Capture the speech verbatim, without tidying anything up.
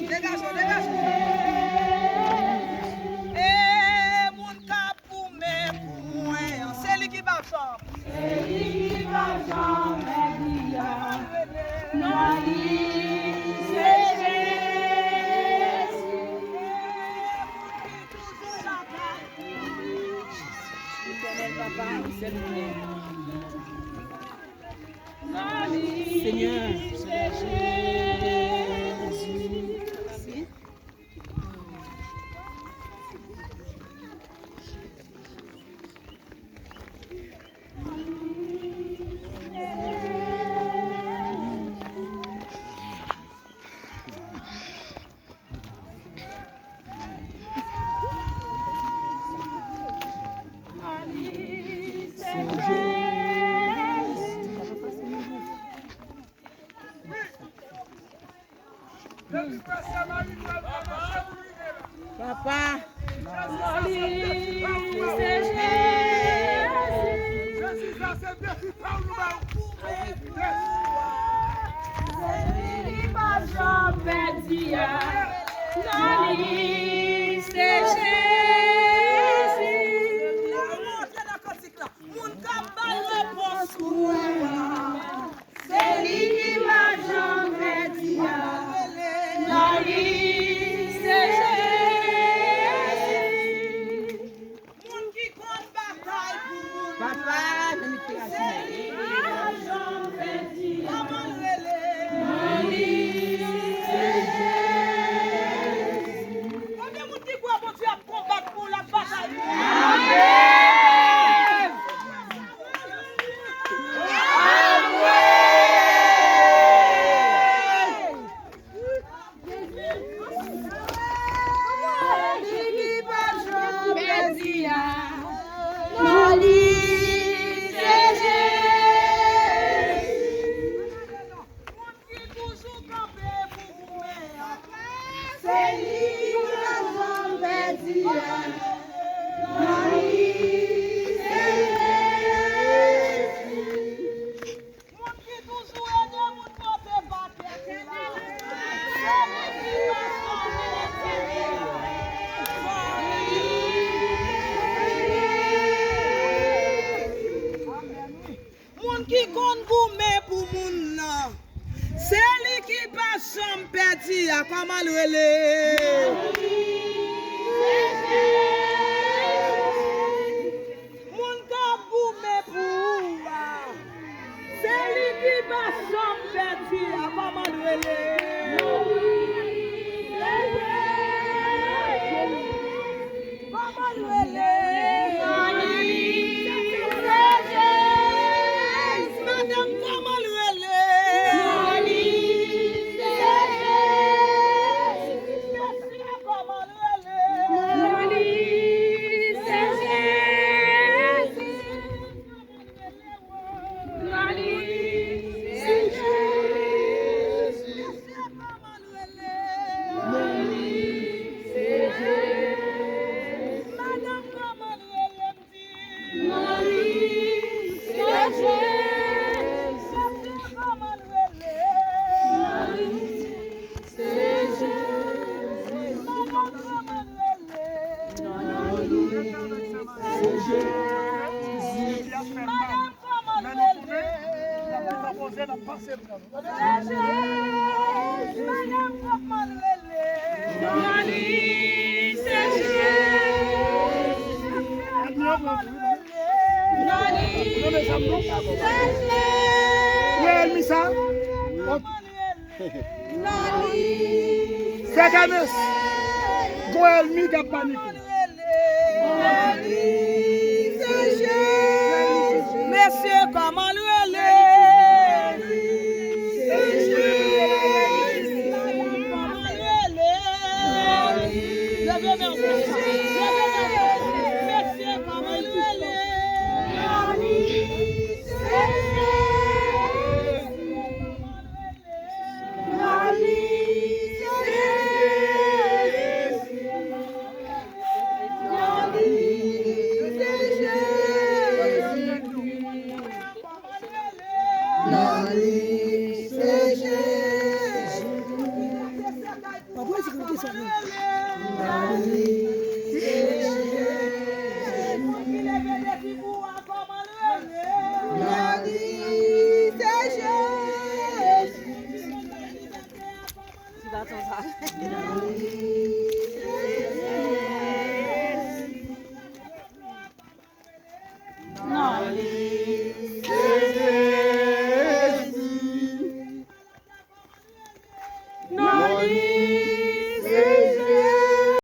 Degaje w, degaje w. E moun k ap goumen pou mwen an, se li ki pa janm. Se li ki pa janm pèdi a. Non li se Jezi. E moun ki toujou batay pou mwen. Etènèl Papa, sèl ou menm. Senyè. Papa. Se li ki pa janm pèdi a. Non li se Jezi. Ann monte nan kantik la. Moun k ap bay repons pou mwen an. Se li ki pa janm pèdi a. Non li se Jezi. Moun ki konn batay pou moun. Papa, se li ki pa janm pèdi a. Kòman l rele? Non li se Jezi. Konbyen moun ki kwè Bondye ap konbat pou w, l ap batay pou w? Amèn. Amèn. Li ki pa janm pèdi a. Non li se Jezi. Moun ki toujou kanpe pou goumen an. Se li ki pa janm pèdi a. Non li se Jezi. Moun ki toujou ede moun pote pakèt la. Se li ki pa janm pèdi a. Moun ki konn goumen pou moun nan. Se li ki pa janm pèdi a. Kòman l rele? Moun k ap goumen pou ou a. Se li ki pa janm pèdi a. Kòman l rele? Kòman l rele? Non li se Jezi. Madanm, kòman l rele? Non li se Jezi. Mesye, kòman l rele? Non li se Jezi. Non li se Jezi. Mesye, kòman l rele? Non li se Jezi. Madanm, kòman l rele? Non li se Jezi. Mesye, kòman l rele? Non li se Jezi. Madanm, kòman l rele? Non li se Jezi. Madanm, kòman l rele? Madanm, kòman l rele? Non li se Jezi. Kòman l rele? Non li se Jezi. Kòman l rele? Non li se Jezi. Gon ènmi k ap panike. Mesye, kòman l rele? Kòman l rele? Leve men w konsa. Leve men w konsa. Mesye, kòman l rele? Non li se Jezi. Glòri, se Jezi. Ti baton sa.